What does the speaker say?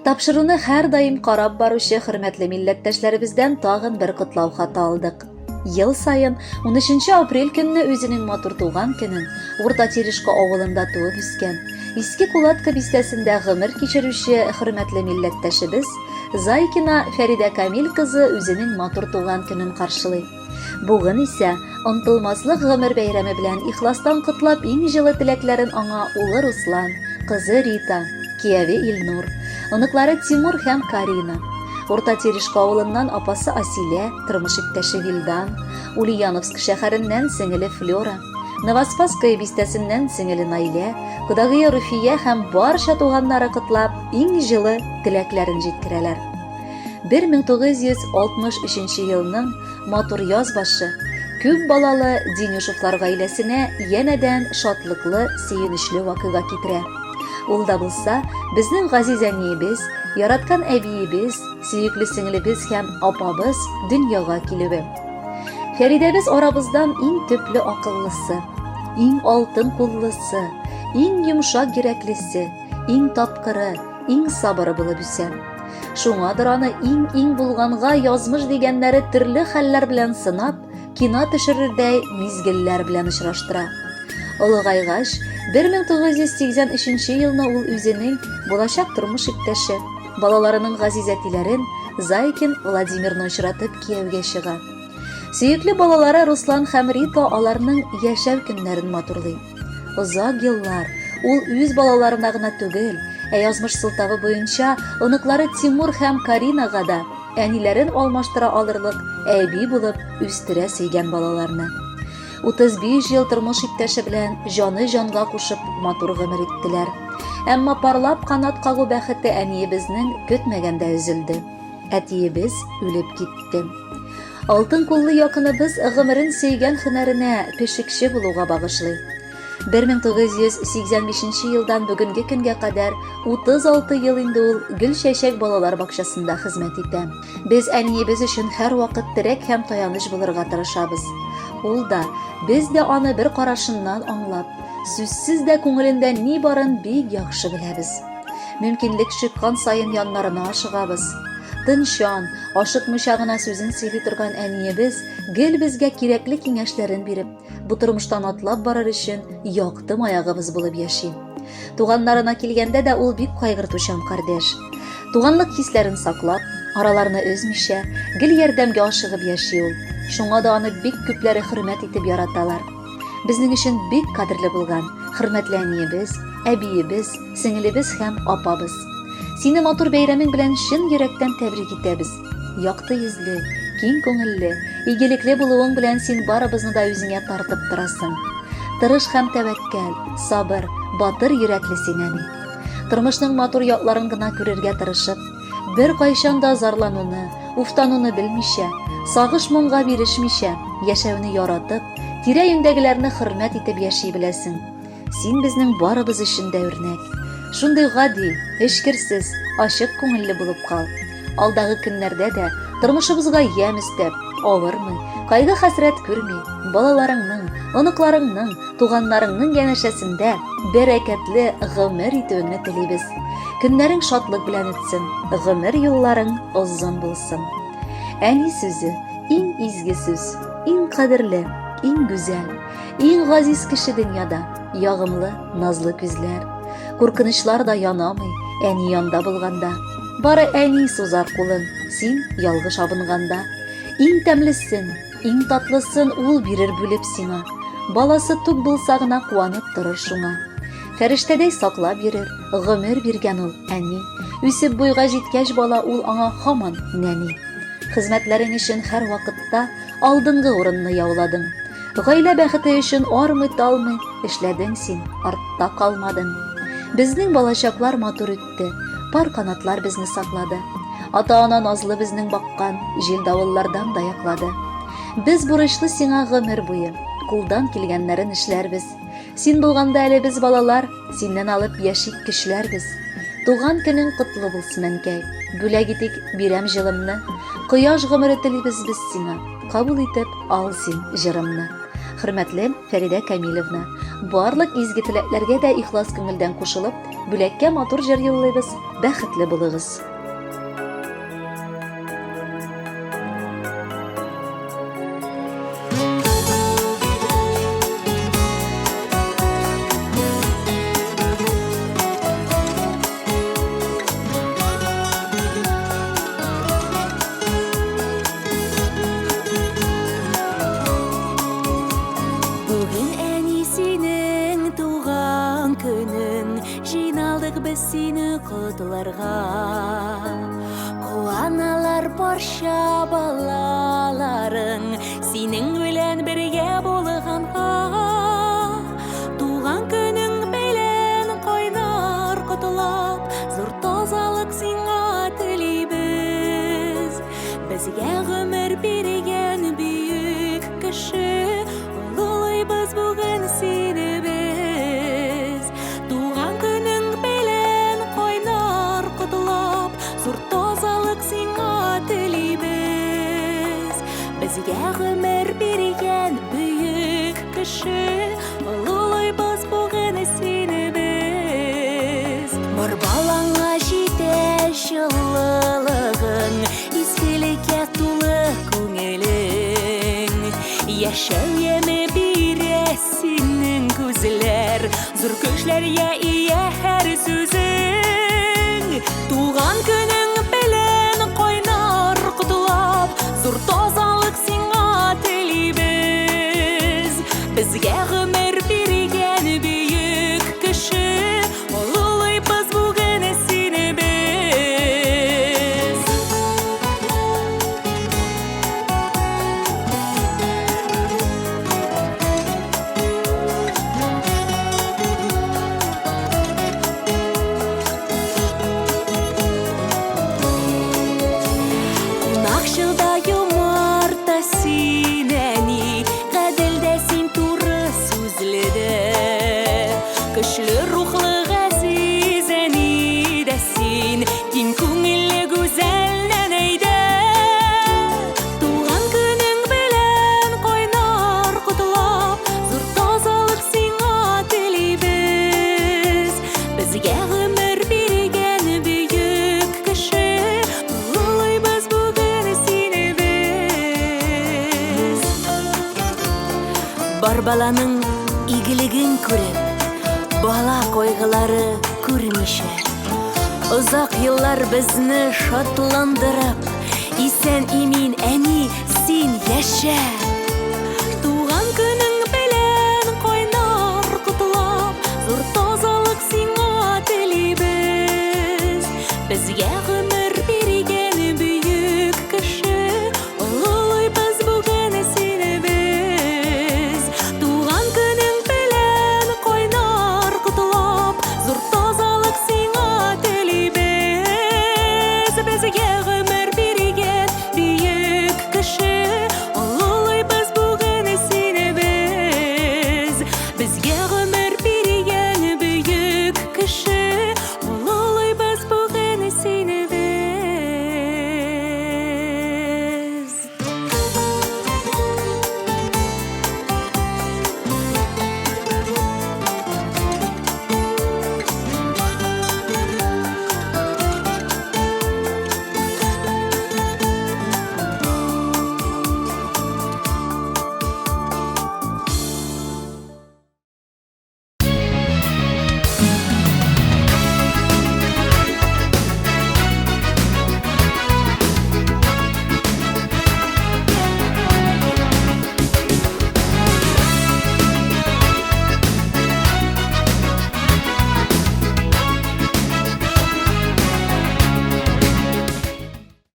Тапшыруны һәрдаим карап баручы хөрмәтле милләттәшләребездән тагын бер котлау хаты алдык. Ел саен 13 апрель көнне үзенең матур туган көнен Урта Терешка авылында туып үскән, Иске Кулатка бистәсендә гомер кичерүче хөрмәтле милләттәшебез Зайкина Фәридә Камил кызы үзенең матур туган көнен каршылый. Бүген исә онтылмаслык гомер бәйрәме белән ихластан котлап иң җылы теләкләрен аңа улы Руслан, кызы Рита, кияве Илнур, оныклары Тимур һәм Карина, Урта Терешка авылыннан апасы Асилә, тормыш иптәше Вилдан, Ульяновск шәһәреннән сеңеле Флера, Новоспасское бистәсеннән сеңеле Наилә, кодагые Руфия һәм барча туганнары котлап, иң җылы теләкләрен җиткерәләр. 1963 елның матур яз башы күп балалы Денюшевлар гаиләсенә янәдән шатлыклы, сөенечле вакыйга китерә. Ул да булса, безнең газиз әниебез, яраткан әбиебез, сөекле сеңлебез һәм апабыз дөньяга килүе. Фәридәбез арабыздан иң төпле акыллысы, иң алтын куллысы, иң йомшак йөрәклесе, иң тапкыры, иң сабыры булып үсә. Шуңадыр аны иң-иң булганга язмыш дигәннәре төрле хәлләр белән сынап, кино төшерердәй мизгелләр белән очраштыра. Олыгайгач, 1983 елны ул үзенең булачак тормыш иптәше, балаларының газиз әтиләрен Зайкин Владимирны очратып кияүгә чыга. Сөекле балалары Руслан һәм Рита аларның яшәү көннәрен матурлый. Озак еллар ул үз балаларына гына түгел, ә язмыш сылтавы буенча оныклары Тимур һәм Каринага да әниләрен алмаштыра алырлык әби булып үстерә сөйгән балаларны. 35 ел тормыш иптәше белән җаны җанга кушып матур гомер иттеләр. Әмма парлап канат кагу бәхете әниебезнең көтмәгәндә өзелде. Әтиебез үлеп китте. Алтын куллы якыныбыз гомерен сөйгән һөнәренә пешекче булуга багышлый. 1985 елдан бүгенге көнгә кадәр 36 ел инде ул Гөлчәчәк балалар бакчасында хезмәт итә. Без әниебез өчен һәрвакыт терәк һәм таяныч булырга тырышабыз. Ул да, без дә аны бер карашыннан аңлап, сүзсез дә күңелендә ни барын бик яхшы беләбез. Мөмкинлек чыккан саен яннарына ашыгабыз. Тынчан, ашыкмыйча гына сүзен сөйли торган әниебез гел безгә кирәкле киңәшләрен биреп, бу тормыштан атлап барыр өчен якты маягыбыз булып яши. Туганнарына килгәндә дә ул бик кайгыртучан кардәш. Туганлык хисләрен саклап, араларны өзмичә, гел ярдәмгә ашыгып яши ул. Шуңа да аны бик күпләре хөрмәт итеп яраталар. Безнең өчен бик кадерле булган, хөрмәтле әниебез, әбиебез, сеңелебез һәм апабыз. Сине матур бәйрәмең белән чын йөрәктән тәбрик итәбез. Якты йөзле, киң күңелле, игелекле булуың белән син барыбызны да үзеңә тартып торасың. Тырыш һәм тәвәккәл, сабыр, батыр йөрәкле син, әни. Тормышның матур якларын гына күрергә тырышып, беркайчан да зарлануны, уфтануны белмичә, сагыш-моңга бирешмичә, яшәүне яратып, тирә-юньдәгеләрне хөрмәт итеп яши беләсең. Син безнең барыбыз өчен дә үрнәк. Шундый гади, эчкерсез, ачык күңелле булып кал. Алдагы көннәрдә дә тормышыбызга ямь өстәп, авырмый, кайгы-хәсрәт күрми, балаларыңның, оныкларыңның, туганнарыңның янәшәсендә бәрәкәтле гомер итүеңне телибез. Көннәрең шатлык белән үтсен, гомер юлларың озын булсын. Әни сүзе иң изге сүз, иң кадерле, иң гүзәл. Иң газиз кеше дөньяда, ягымлы, назлы күзләр. Куркынычлар да янамый, әни янда булганда. Бары әни сузар кулын, син ялгыш абынганда. Иң тәмлесен, иң татлысын ул бирер бүлеп сиңа. Баласы тук булса гына куанып торыр шуңа. Фәрештәдәй саклап йөрер, гомер биргән ул, әни. Үсеп буйга җиткәч бала ул аңа һаман нәни. Хезмәтләрең өчен һәрвакытта алдынгы урынны яуладың. Гаилә бәхете өчен армый-талмый эшләдең син, артта калмадың. Безнең балачаклар матур үтте, пар канатлар безне саклады. Ата-ана назлы безнең баккан, җил-давыллардан да яклады. Без бурычлы сиңа гомер буе, кулдан килгәннәрен эшләрбез. Син булганда әле без балалар, синнән алып яшик көчләрбез. Туган көнең котлы булсын, әнкәй. Бүләк итик, бирәм җылымны. Кояш гомере телибез без сиңа. Кабул итеп ал син җырымны. Хөрмәтле Фәридә Камилевна, барлык изге теләкләргә дә ихлас күңелдән кушылып, Бүләккә матур җыр юллыйбыз. Бәхетле булыгыз! Бүген әни синең туган көнең, Җыйналдык без сине котларга. Куаналар барча балаларың, Синең белән бергә булганга. Туган көнең белән кайнар котлап, Зур тазалык сиңа телибез. Безгә гомер биргән бөек кеше, Олылыйбыз бүген сине без. Туган көнең белән кайнар котлап, Зур тазалык сиңа телибез. Безгә гомер биргән бөек кеше, Олылыйбыз бүген сине без. Бар балаңа җитә җылылыгың, Изгелеккә тулы күңелең. Яшәү яме бирә синең күзләр, Зур көчләргә ия һәр сүзең. Туган көнең белән кайнар котлап, Зур тазалык сиңа телибез. Безгә гомер биргән бөек кеше, Олылыйбыз бүген сине без. Кунакчыл да юмарт та син, әни, Гадел дә син, туры сүзле дә. Көчле рухлы газиз әни дә син, Киң күңелле гүзәл нәнәй дә. Туган көнең белән кайнар котлап, Зур тазалык сиңа телибез. Безгә гомер биргән бөек кеше, Олылыйбыз бүген сине без. Бар баланың игелеген күреп, бала кайгылары күрмичә, Озак еллар безне шатландырып, Исән-имин, әни, син яшә!